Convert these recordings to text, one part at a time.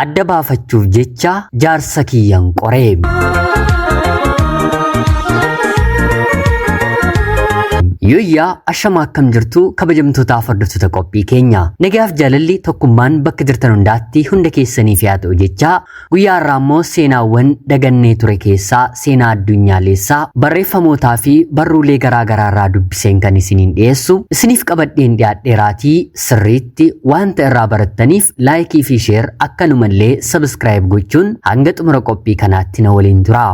Adda baafachuuf jecha jaarsa kiyyan qore. Yooyyaa ashama akkam jirtu kabajamtootaaf hordoftoota qophii keenya. Nagaaf jaalalli tokkummaan bakka jirtan hundaatti hunda keessaniif yaa ta'u jechaa guyyaa har'aa immoo seenaawwan dagannee ture keessaa seenaa addunyaalessaa barreeffamootaa fi barruulee garaa garaa irraa dubbiseen kan isiniin dhiyeessu isiniif qabadheen dhiyaadheeraatii sirriitti wanta irraa barattaniif laayikii fi sheer akkanumallee sabiskiraayib gochuun hanga xumura qophii kanaatti na waliin tura.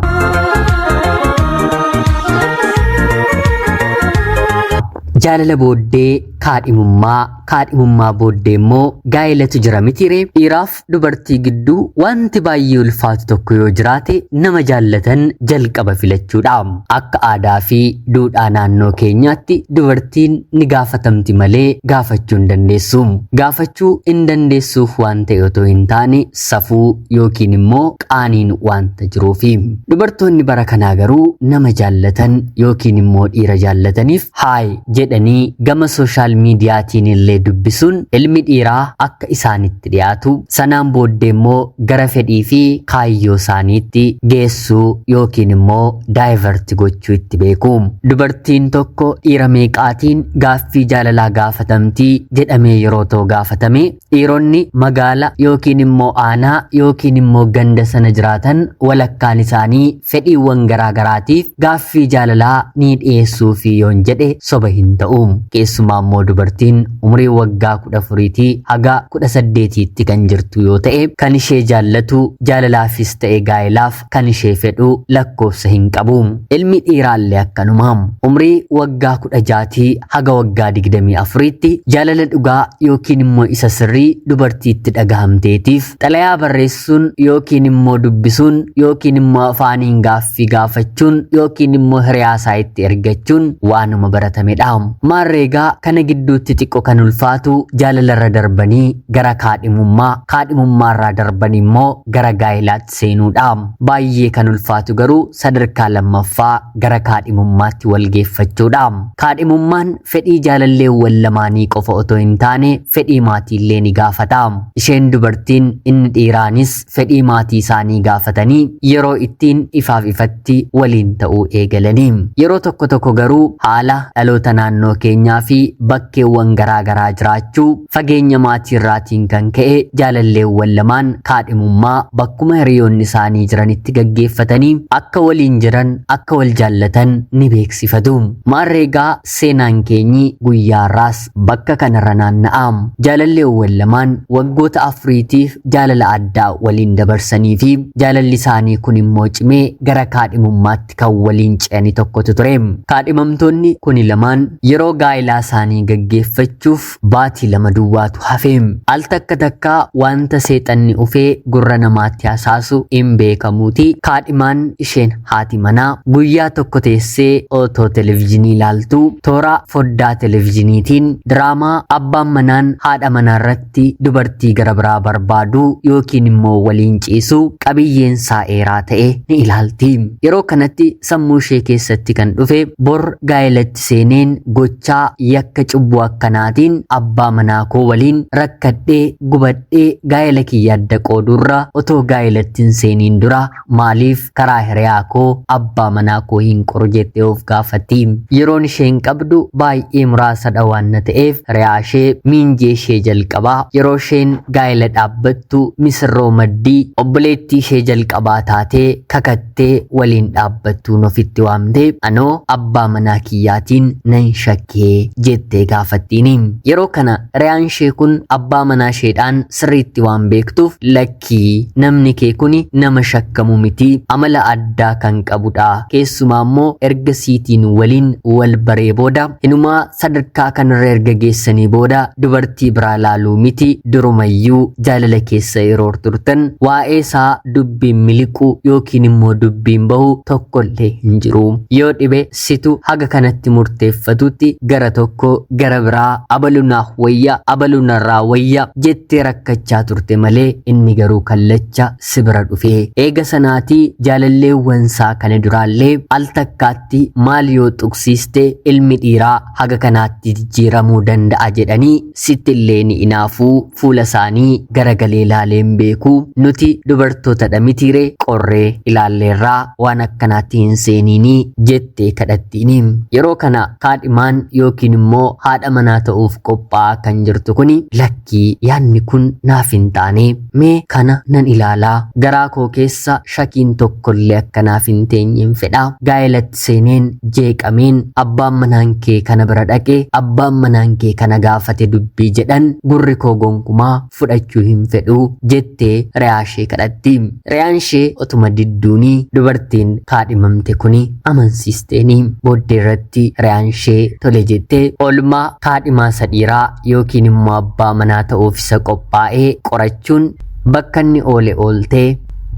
Jaalala booddee kaadhimummaa, kaadhimummaa booddee immoo gaa'elatu jira mitiiree? Dhiiraaf dubartii gidduu wanti baay'ee ulfaatu tokko yoo jiraate nama jaallatan jalqaba filachuudha. Akka aadaa fi duudhaa naannoo keenyaatti dubartiin ni gaafatamti malee gaafachuu hin dandeessu. Gaafachuu hin dandeessuuf waan ta'e otoo hin taane safuu yookiin immoo qaaniin waanta jiruufi. Dubartoonni bara kanaa garuu nama jaallatan yookiin immoo dhiira jaallataniif haay jedhanii gama sooshaal miidiyaatiin illee dubbisuun ilmi dhiiraa akka isaanitti dhiyaatu sanaan booddee immoo gara fedhii fi kaayyoo isaaniitti geessuu yookiin immoo daayivarti gochuu itti beeku. Dubartiin tokko dhiira meeqaatiin gaaffii jaalalaa gaafatamtii jedhamee yeroo ta'u gaafatame dhiironni magaala yookiin immoo aanaa yookiin immoo ganda sana jiraatan walakkaan isaanii fedhiiwwan garaa garaatiif gaaffii jaalalaa ni dhiyeessuufi yoon jedhe soba hin ta'u. Keessumaa immoo dubartiin umurii waggaa 14tii haga 18tti kan jirtu yoo ta'e kan ishee jaallatu jaalalaafis ta'e gaa'elaaf kan ishee fedhu lakkoofsa hin qabu. Ilmi dhiiraallee akkanuma. Umrii waggaa 16tii haga waggaa 24tti jaalala dhugaa yookiin immoo isa sirrii dubartiitti dhagahamteetiif xalayaa barreessuun yookiin immoo dubbisuun yookiin immoo afaaniin gaaffii gaafachuun yookiin immoo hiriyaasaa itti ergachuun waanuma baratamedha. Maarreegaa kana gidduutti xiqqo kan ulfaatu jaalalarra darbanii gara kaadhimummaa, kaadhimummaarraa darbanii immoo gara gaa'ilaatti seenuudha. Baay'ee kan ulfaatu garuu sadarkaa lammaffaa gara kaadhimummaatti wal geeffachuudha. Kaadhimummaan fedhii jaalalleewwan lamaanii qofa otoo hin taane fedhii maatiillee ni gaafata. Isheen dubartiin inni dhiiraanis fedhii maatii isaanii gaafatanii yeroo ittiin ifaaf ifatti waliin ta'uu eegalanii. Yeroo tokko tokko garuu haala dhaloota naannoo keenyaa fi bakkeewwan garaa garaa jiraachuu fageenya maatii irraatiin kan ka'e jaalalleewwan lamaan kaadhimummaa bakkuma hiriyoonni isaanii jiranitti gaggeeffatanii akka waliin jiran akka wal jaallatan ni beeksifatu. Maarreegaa seenaan keenyi guyyaa har'aas bakka kanarra naanna'a. Jaalalleewwan lamaan waggoota afuriitiif jaalala addaa waliin dabarsanii fi jaalalli isaanii kun immoo cimee gara kaadhimummaatti kan waliin ce'ani tokkotu ture. Kaadhimamtoonni kuni lamaan yeroo gaa'ilaa isaanii gaggeeffachuuf baatii lama duwwaatu hafe. Al takka takka wanta seexanni ufee gurra namaatti hasaasu hin beekamuuti. Kaadhimaan isheen haati manaa guyyaa tokko teessee otoo televizhinii ilaaltuu toora foddaa televizhiniitiin diraamaa abbaan manaan haadha manaa irratti dubartii gara biraa barbaadu yookiin immoo waliin ciisu qabiyyeen isaa eeraa ta'e ni ilaalti. Yeroo kanatti sammuu ishee keessatti kan dhufe bor gaa'elatti seeneen gochaa yakka cubbuu akkanaatiin abbaa manaa koo waliin rakkadhee gubadhee gaa'ela kiyya adda qooduurra otoo gaa'elatti hin seeniin dura maaliif karaa hiriyaa koo abbaa manaa koo hin qoru jettee of gaafatti. Yeroon isheen qabdu baay'ee muraasadha waan na ta'eef hiriyaa ishee miinjee ishee jalqabaa yeroo isheen gaa'ela dhaabbattu misirroo maddii obboleettii ishee jalqabaa taatee kakattee waliin dhaabbattuun ofitti waamtee anoo abbaa manaa kiyyaatiin nan shakkee jettee gaafattiini. Yeroo kana hiriyaan ishee kun abbaa manaa isheedhaan sirriitti waan beektuuf lakkii namni kee kuni nama shakkamu miti amala addaa kan qabudha. Keessumaa immoo erga siitiin waliin wal baree booda hinumaa sadarkaa kanarra erga geessanii booda dubartii biraa laaluu miti durumayyuu jaalala keessa yeroo turtan waa'ee isaa dubbiin miliqu yookiin immoo dubbiin bahu tokkollee hin jiru. Yoo dhibe situ haga kanatti murteeffatutti jirtutti gara tokko gara biraa abalu naaf wayya abalu narraa wayya jettee rakkachaa turte malee inni garuu kallacha si bira dhufee eega sanaatii jaalalleewwansaa kana duraallee al takkaatti maal yoo tuqsiiste ilmi dhiiraa haga kanaatti jijjiiramuu danda'a jedhanii sitti illee ni inaafuu fuula isaanii garagalee ilaalee hin beeku nuti dubartootadha mitiire qorree ilaalleerraa waan akkanaatti hin seeniinii jettee kadhattiini. Yeroo kana kaadhimaan yookiin immoo haadha manaa ta'uuf qophaa'aa kan jirtu kuni lakkii yaadni kun naaf hin taane mee kana nan ilaalaa garaa koo keessa shakiin tokkollee akka naaf hin teenyeen fedha gaa'elatti seeneen jeeqameen abbaan manaan kee kana bira dhaqe abbaan manaan kee kana gaafate dubbii jedhan gurri koo gonkumaa fudhachuu hin fedhu jettee re'aa ishee kadhatti. Re'aan ishee otuma didduunii dubartiin kaadhimamte kuni amansiisteeni booddee irratti re'aan ishee tole jettee oolmaa kaadhimaa isa dhiiraa yookiin immoo abbaa manaa ta'uuf isa qophaa'ee qorachuun bakka inni oole ooltee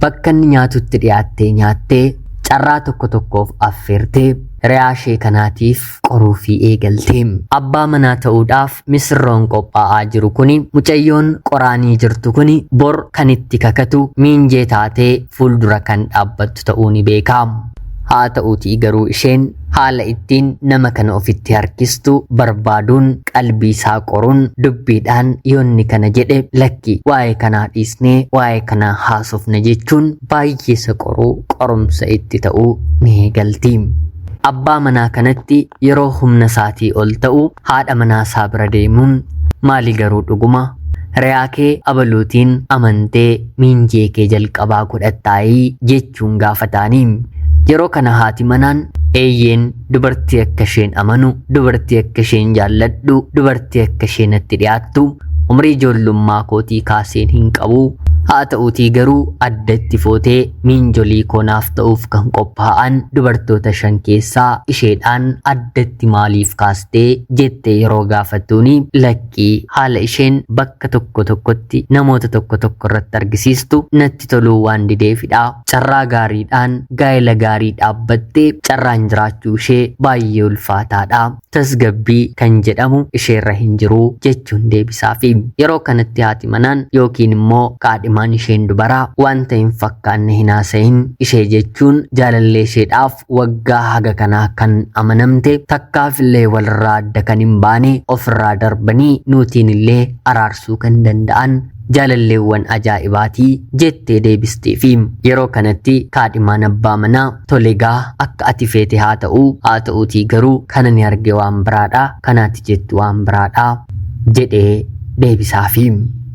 bakka inni nyaatutti dhiyaattee nyaattee carraa tokko tokkoof affeertee re'aa ishee kanaatiif qoruufii eegalte. Abbaa manaa ta'uudhaaf misirroon qophaa'aa jiru kuni mucayyoon qoraanii jirtu kuni bor kan itti kakatu miinjee taatee fuuldura kan dhaabbattu ta'uu ni beeka. Haa ta'uutii garuu isheen haala ittiin nama kana ofitti harkistu barbaaduun qalbii isaa qoruun dubbiidhaan yoonni kana jedhe lakki waa'ee kanaa dhiisnee waa'ee kanaa haasofna jechuun baay'ee isa qoruu qorumsa itti ta'uu ni eegalti. Abbaa manaa kanatti yeroo humna isaatii ol ta'u haadha manaa isaa bira deemuun maali garuu dhuguma re'aa kee abaluutiin amantee miinjee kee jalqabaa godhattaayii jechuun gaafataanii. Yeroo kana haati manaan eeyyeen dubartii akka isheen amanu, dubartii akka isheen jaalladhu, dubartii akka isheen natti dhiyaattu umrii ijoollummaa kootii kaaseen hin qabu. Haa ta'uutii garuu addatti footee miinjolii koo naaf ta'uuf kan qophaa'an dubartoota shan keessaa isheedhaan addatti maaliif kaastee jettee yeroo gaafattuuni lakkii haala isheen bakka tokko tokkotti namoota tokko tokko irratti argisiistu natti toluu waan dideefidha. Carraa gaariidhaan gaa'ela gaarii dhaabbattee carraan jiraachuu ishee baay'ee ulfaataadha. Tasgabbii kan jedhamu isheerra hin jiru jechuun deebisaafi. Yeroo kanatti haati manaan yookiin immoo kaadhimaan isheen dubaraa wanta hin fakkaanne hin haasayin ishee jechuun jaalallee isheedhaaf waggaa haga kanaa kan amanamte takkaafillee walirraa adda kan hin baane ofirraa darbanii nuutiin illee araarsuu kan danda'an jaalalleewwan ajaa'ibaatii jettee deebisteefi. Yeroo kanatti kaadhimaan abbaa manaa tolegaa akka ati feete haa ta'uu haa ta'uutii garuu kana ni arge waan biraadha kanaati jettu waan biraadha jedhee deebisaafi.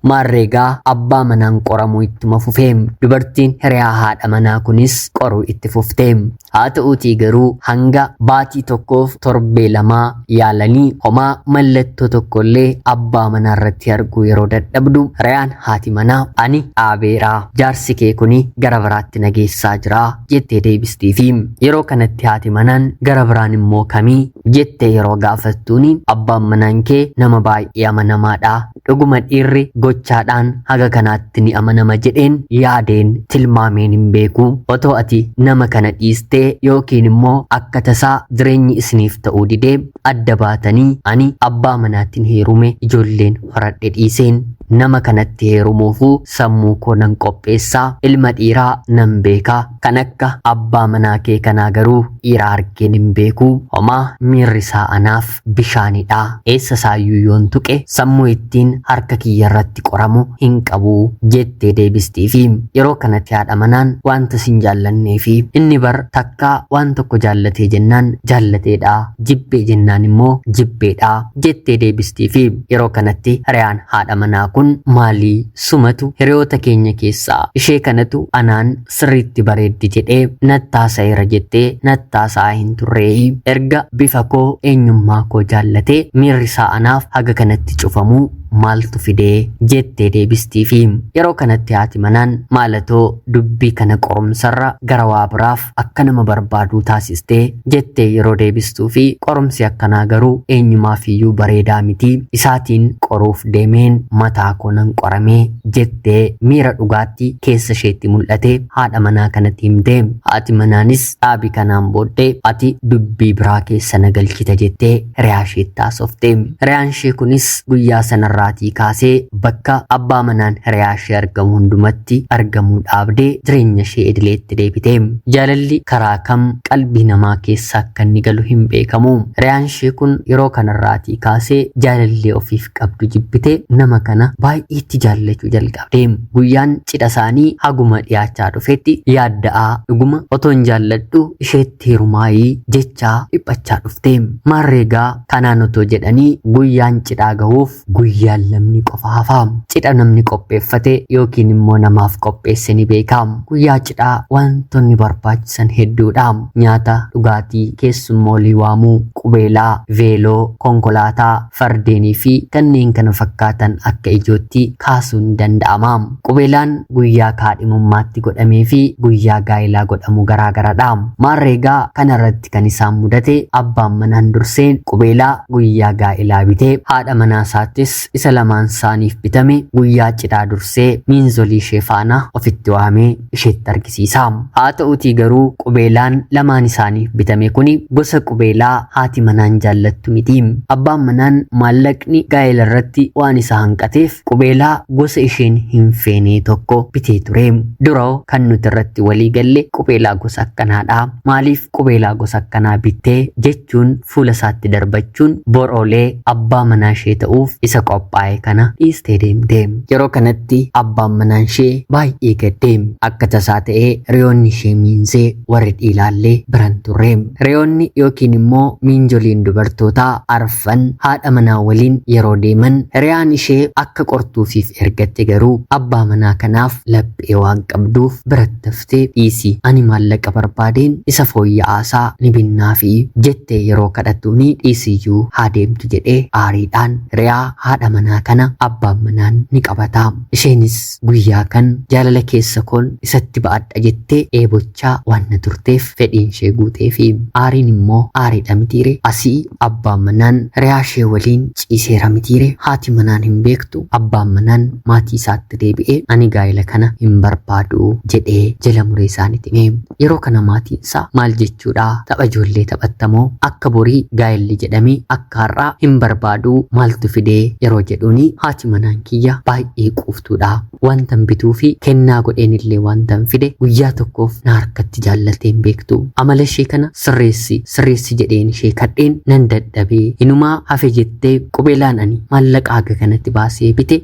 Maarreegaa abbaa manaan qoramuu ittuma fufee dubartiin hiriyaa haadha manaa kunis qoruu itti fuftee haa ta'uutii garuu hanga baatii tokkoof torbee lamaa yaalanii homaa mallattoo tokkollee abbaa manaa irratti arguu yeroo dadhabdu hiriyaan haati manaa ani dhaabeera jaarsi kee kuni gara biraatti na geessaa jira jettee deebistiifi. Yeroo kanatti haati manaan gara biraan immoo kamii jettee yeroo gaafattuuni abbaan manaan kee nama baay'ee amanamaadha dhuguma dhiirri gochaadhaan haga kanaatti ni amanama jedheen yaadeen tilmaameen hin beeku otoo ati nama kana dhiistee yookiin immoo akka tasaa jireenyi isiniif ta'uu didee adda baatanii ani abbaa manaattiin heerume ijoolleen horadhe dhiiseen nama kanatti heerumuufuu sammuu koo nan qopheessaa ilma dhiiraa nan beekaa kan akka abbaa manaa kee kanaa garuu dhiira argeen hin beeku homaa miirri isaa anaaf bishaanidha eessa isaayyuu yoon tuqe sammuu ittiin harka kiyya irratti qoramu hin qabu jettee deebistiifi. Yeroo kanatti haadha manaan wanta sin jaallannee fi inni bar takkaa waan tokko jaallatee jennaan jaallateedha jibbee jennaan immoo jibbeedha jettee deebistiifi. Yeroo kanatti hiriyaan haadha manaa kun maalii sumatu hiriyoota keenya keessaa ishee kanatu anaan sirriitti bareeddi jedhee nattaasaeera jettee nattaasaa hin turreeyi erga bifa koo eenyummaa koo jaallatee miirri isaa anaaf haga kanatti cufamuu Maaltu fidee jettee deebistiifi. Yeroo kanatti haati manaan maalatoo dubbii kana qorumsarra gara waa biraaf akka nama barbaaduu taasistee jettee yeroo deebistuu fi qorumsi akkanaa garuu eenyumaafiyyuu bareedaa miti isaatiin qoruuf deemeen mataa koo nan qoramee jettee miira dhugaatti keessa isheetti mul'ate haadha manaa kanatti himte. Haati manaanis dhaabi kanaan booddee ati dubbii biraa keessa na galchita jettee hiriyaa isheetti haasofte. Hiriyaan ishee kunis guyyaa sanarraatii kaasee bakka abbaa manaan hiriyaa ishee argamu hundumatti argamuu dhaabdee jireenya ishee idileetti deebite. Jaalalli karaa kam qalbii namaa keessa akka inni galu hin beekamu. Hiriyaan ishee kun yeroo kanarraatii kaasee jaalallee ofiif qabdu jibbite nama kana baay'eetti jaallachuu jalqabde. Guyyaan cidha isaanii haguma dhiyaachaa dhufetti yaadda'aa dhuguma otoon jaalladhu isheetti heerumaayii jechaa dhiphachaa dhufte. Maarreegaa kanaan otoo jedhanii guyyaan cidhaa gahuuf guyyaan lamni qofa hafa. Cidha namni qopheeffate yookiin immoo namaaf qopheesse ni beeka. Guyyaa cidhaa wantoonni barbaachisan hedduudha. Nyaata, dhugaatii, keessummoolii waamuu, qubeelaa, veeloo, konkolaataa, fardeenii fi kanneen kana fakkaatan akka ijootti kaasuun ni danda'ama. Qubeelaan guyyaa kaadhimummaatti godhamee fi guyyaa gaa'elaa godhamu garaagaradha. Maarreegaa kanarratti kan isaan mudate abbaan manaan durseen qubeelaa guyyaa gaa'elaa bitee haadha manaa isaattis isa lamaan isaaniif bitame guyyaa cidhaa dursee miinzolii ishee faana ofitti waamee isheetti argisiisa. Haa ta'uutii garuu qubeelaan lamaan isaaniif bitame kuni gosa qubeelaa haati manaan jaallattu miti. Abbaan manaan maallaqni gaa'ela irratti waan isa hanqateef qubeelaa gosa isheen hin feene tokko bitee ture. Duroo kan nuti irratti walii galle qubeelaa gosa akkanaadha. Maaliif qubeelaa gosa akkanaa bittee jechuun fuula isaatti darbachuun boroolee abbaa manaa ishee ta'uuf isa qophaa'e kana dhiistee deemte. Yeroo kanatti abbaan manaa ishee baay'ee gadde. Akka tasaa ta'ee hiriyoonni ishee miinzee warri dhiilaallee biran turre. Hiriyoonni yookiin immoo miinjoliin dubartootaa arfan haadha manaa waliin yeroo deeman hiriyaan ishee akka qortuufiif ergatte garuu abbaa manaa kanaaf laphee waan qabduuf biratti haftee dhiisi ani maallaqa barbaadeen isa fooyya'aasaa ni binnaafi jettee yeroo kadhattuuni dhiisiyyuu haa deemtu jedhee aariidhaan hiriyaa haadha manaa kana abbaan manaan ni qabata. Isheenis guyyaa kan jaalala keessa koon isatti ba'adha jettee eebochaa waan na turteef fedhiin ishee guuteefi aariin immoo aariidha mitiire asii abbaan manaan hiriyaa ishee waliin ciiseera mitiire haati manaan hin beektu abbaan manaan maatii isaatti deebi'ee ani gaa'ela kana hin barbaadu jedhee jala muree isaanitti hime. Yeroo kana maatiin isaa maal jechuudha tapha ijoollee taphattamoo akka borii gaa'elli jedhamee akka har'aa hin barbaadu maaltu fidee yeroo jedhuuni haati manaan kiyya baay'ee quuftuudha. Wantan bituu fi kennaa godheen illee wantan fide guyyaa tokkoof na harkatti jaallatee hin beektu. Amala ishee kana sirreessi sirreessi jedheen ishee kadheen nan dadhabee hinumaa hafe jettee qubeelaan ani maallaqa haga kanatti baasee bite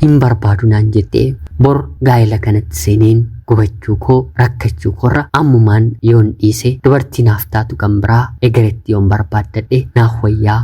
hin barbaadu naan jettee bor gaa'ela kanatti seeneen gubachuu koo rakkachuu koorra ammumaan yoon dhiise dubartii naaf taatu kan biraa egeretti yoon barbaaddadhe naaf wayyaa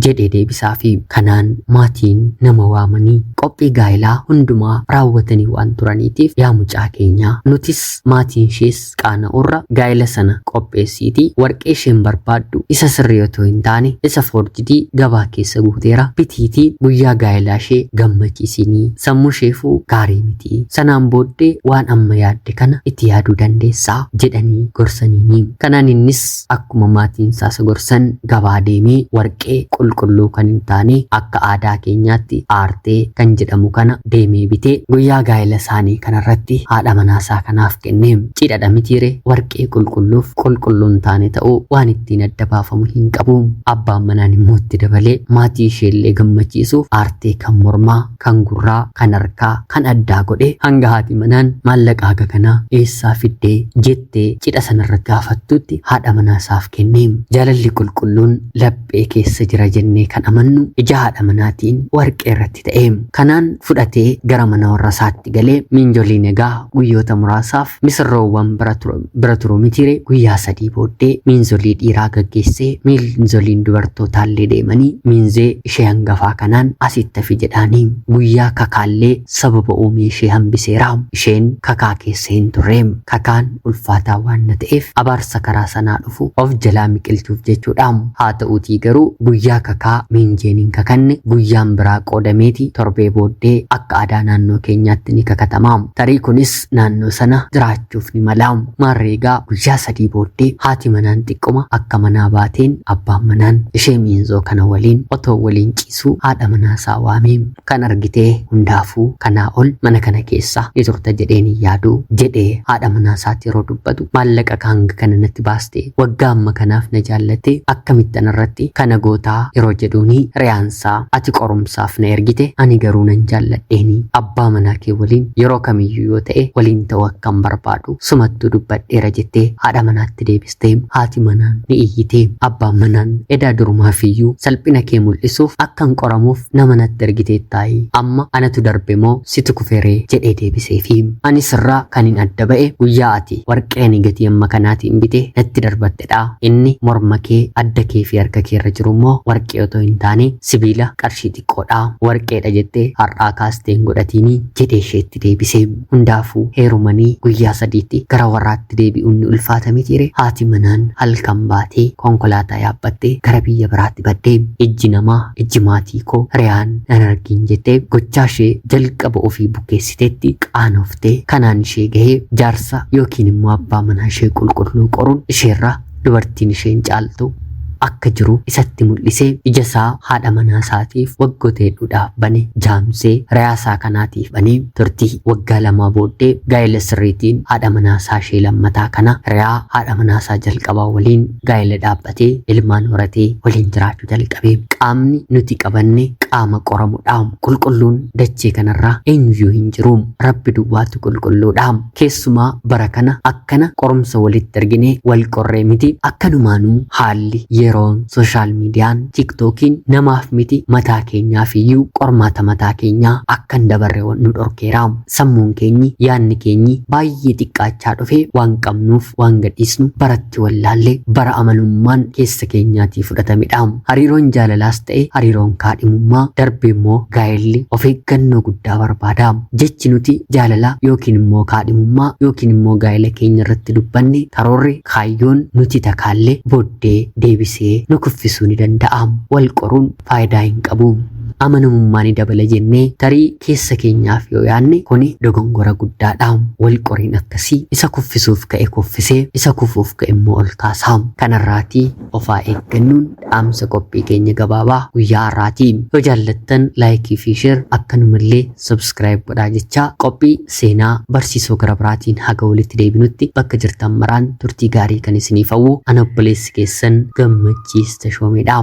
jedhee deebisaa fi kanaan maatiin nama waamanii qophii gaa'elaa hundumaa raawwatanii waan turaniitiif yaa mucaa keenyaa nutis maatiin ishees qaana'urra gaa'ela sana qopheessiitii warqee isheen barbaaddu isa sirrii otoo hin taane isa foorjidii gabaa keessa guuteera bitiitii guyyaa gaa'elaa ishee gammachiisinii sammuu isheefuu gaarii miti sanaan booddee waan amma yaadde kana itti yaaduu dandeessaa jedhanii gorsaniini. Kanaan innis akkuma maatiin isaa isa gorsan gabaa deemee warqee qulqulluu kan hin taane akka aadaa keenyaatti aartee kan jedhamu kana deemee bitee guyyaa gaa'ela isaanii kanarratti haadha manaasaa kanaaf kenne. Cidhadha mitiire warqee qulqulluuf qulqulluu hin taane ta'uu waan ittiin adda baafamu hin qabu. Abbaan manaan immoo itti dabalee maatii isheellee gammachiisuuf aartee kan mormaa, kan gurraa, kan harkaa, kan addaa godhe hanga haati manaan maallaqa haga kanaa eessaa fiddee jettee cidha sanarratti gaafattutti haadha manaa isaaf kenne. Jaalalli qulqulluun laphee keessa jira jennee kan amannu ija haadha manaatiin warqee irratti ta'e. Kanaan fudhatee gara mana warra isaatti galee miinjoliin egaa guyyoota muraasaaf misirroowwan bira turu mitiire guyyaa sadii booddee miinzolii dhiiraa gaggeessee miinzoliin dubartootaallee deemanii miinzee ishee hangafaa kanaan asitti hafi jedhaanii guyyaa kakaallee sababa uumee ishee hambiseera. Isheen kakaa keessa hin turre. Kakaan ulfaataa waan na ta'eef abaarsa karaa sanaa dhufu of jalaa miqilchuuf jechuudha. Haa ta'uutii garuu guyyaa Guyyaa kakaa miinjeen hin kakanne guyyaan biraa qoodameeti torbee booddee akka aadaa naannoo keenyaatti ni kakatama. Tarii kunis naannoo sana jiraachuuf ni mala. Maarree egaa guyyaa 3 booddee haati manaan xiqqoma akka manaa baateen abbaan manaan ishee miinzoo kana waliin otoo waliin ciisuu haadha manaa isaa waamee kan argitee hundaafuu kanaa ol mana kana keessa ni turta jedheen hin yaadu jedhee haadha manaa isaatti yeroo dubbatu maallaqa hanga kana natti baaste waggaa amma kanaaf na jaallatte akkamitti anarratti kana gootaa yeroo jedhuuni riyaansaa ati qorumsaaf na ergite ani garuu nan jaalladheeni abbaa manaa kee waliin yeroo kamiyyuu yoo ta'e waliin ta'uu akkan barbaadu sumattuu dubbadheera jettee haadha manaatti deebiste. Haati manaan ni iyyite. Abbaan manaan edaa durumaafiyyuu salphina kee mul'isuuf akkan qoramuuf nama natti ergiteettaayi amma anatu darbe moo situ kuferee jedhee deebiseefi. Ani sirraa kanin adda ba'e guyyaa ati warqee ani gatii amma kanaatiin bite natti darbattedha. Inni morma kee, adda kee fi harka kee irra jiru immoo warqee otoo hin taane sibiila qarshii xiqqoodha. Warqeedha jettee har'aa kaastee hin godhatiini jedhee isheetti deebise. Hundaafuu heerumanii guyyaa sadiitti gara warraatti deebi'uun ni ulfaata mitiire haati manaan halkan baatee konkolaataa yaabbattee gara biyya biraatti badde. Ijji namaa, ijji maatii koo riyaan nan argin jettee gochaa ishee jalqaba ofii bukkeessitetti qaanoftee kanaan ishee gahee jaarsa yookiin immoo abbaa manaa ishee qulqulluu qoruun isheerra dubartiin isheen caaltu akka jiru isatti mul'isee ija isaa haadha manaa isaatiif waggoota hedduudhaaf bane jaamsee re'aa isaa kanaatiif banee turtii waggaa lamaa booddee gaa'ela sirriitiin haadha manaa isaa ishee lammataa kana re'aa haadha manaa isaa jalqabaa waliin gaa'ela dhaabbatee ilmaan horatee waliin jiraachuu jalqabe. Qaamni nuti qabanne qaama qoramudha. Qulqulluun dachee kanarraa eenyuyyuu hin jiru. Rabbi duwwaatu qulqulluudha. Keessumaa bara kana akkana qorumsa walitti argine wal qorree miti. Akkanumaanuu haalli yeroon sooshaal miidiyaan tiiktookiin namaaf miti mataa keenyaaf iyyuu qormaata mataa keenyaa akka hin dabarre nu dhorkeera. Sammuun keenyi yaadni keenyi baay'ee xiqqaachaa dhufe waan qabnuuf waan gadhiisnu baratti wallaalle bara amanummaan keessa keenyaatii fudhatamedha. Hariiroon jaalalaas ta'e hariiroon kaadhimummaa darbee immoo gaa'elli of eeggannoo guddaa barbaada. Jechi nuti jaalala yookiin immoo kaadhimummaa yookiin immoo gaa'ela keenya irratti dubbanne karoorri kaayyoon nuti takaalle booddee deebisee nu kuffisuu ni danda'a. Wal qoruun faayidaa hin qabu. Amanamummaa ni dabala jennee tarii keessa keenyaaf yoo yaadne kuni dogongora guddaadha. Wal qoriin akkasii isa kuffisuuf ka'e kuffisee isa kufuuf ka'e immoo ol kaasa. Kanarraatii ofaa eeggannuun dhaamsa qophii keenya gabaabaa guyyaa har'aati. Yoo jaallattan laayikii fi sheer akkanumallee subscribe godhaa jechaa qophii seenaa barsiisoo gara biraatiin haga walitti deebinutti bakka jirtan maraan turtii gaarii kan isiniif hawwu ana obboleessi keessan Gammachiis Tashoomeedha.